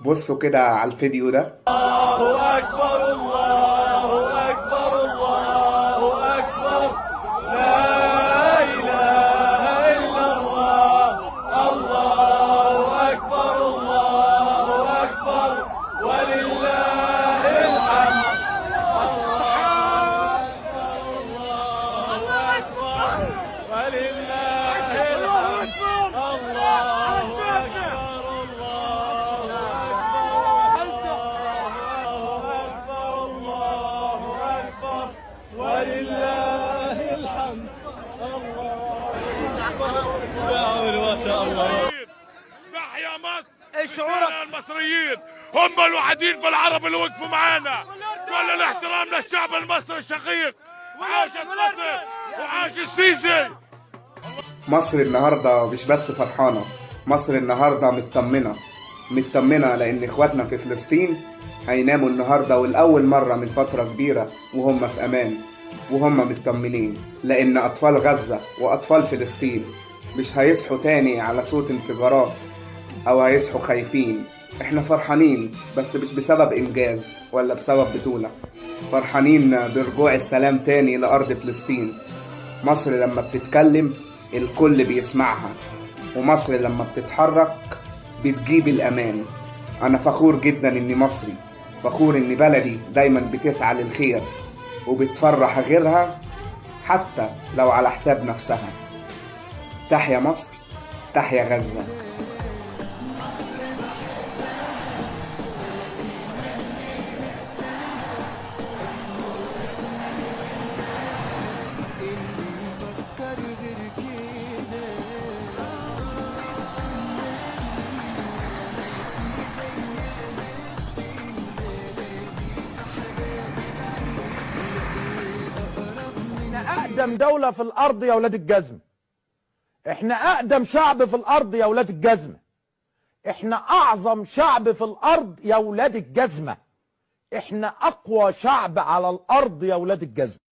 بصوا كده على الفيديو ده. الله أكبر، الله أكبر، الله أكبر، لا إله إلا الله، الله أكبر، الله أكبر، ولله الحمد. الله أكبر، ولله الحمد، الله أكبر، الله أكبر، الله أكبر، ولله الحمد. الله ما شاء الله. تحيا مصر. شعورك المصريين هم الوحيدين في العرب اللي وقفوا معانا. كل الاحترام للشعب المصري الشقيق. عاشت مصر وعاش السيسي. مصر النهاردة مش بس فرحانة، مصر النهاردة مطمنة، مطمنة لأن إخواتنا في فلسطين هيناموا النهاردة والأول مرة من فترة كبيرة وهم في أمان، وهم مطمنين لأن أطفال غزة وأطفال فلسطين مش هيصحوا تاني على صوت انفجارات أو هيصحوا خايفين. إحنا فرحانين بس مش بسبب إنجاز ولا بسبب بطولة، فرحانين برجوع السلام تاني لأرض فلسطين. مصر لما بتتكلم الكل بيسمعها، ومصر لما بتتحرك بتجيب الأمان. أنا فخور جدا إني مصري، فخور إن بلدي دايما بتسعى للخير وبتفرح غيرها حتى لو على حساب نفسها. تحيا مصر، تحيا غزة. احنا اقدم دولة في الارض يا ولاد الجزم. احنا اقدم شعب في الارض يا ولاد الجزمة. احنا اعظم شعب في الارض يا ولاد الجزمة. احنا اقوى شعب على الارض يا ولاد الجزمة.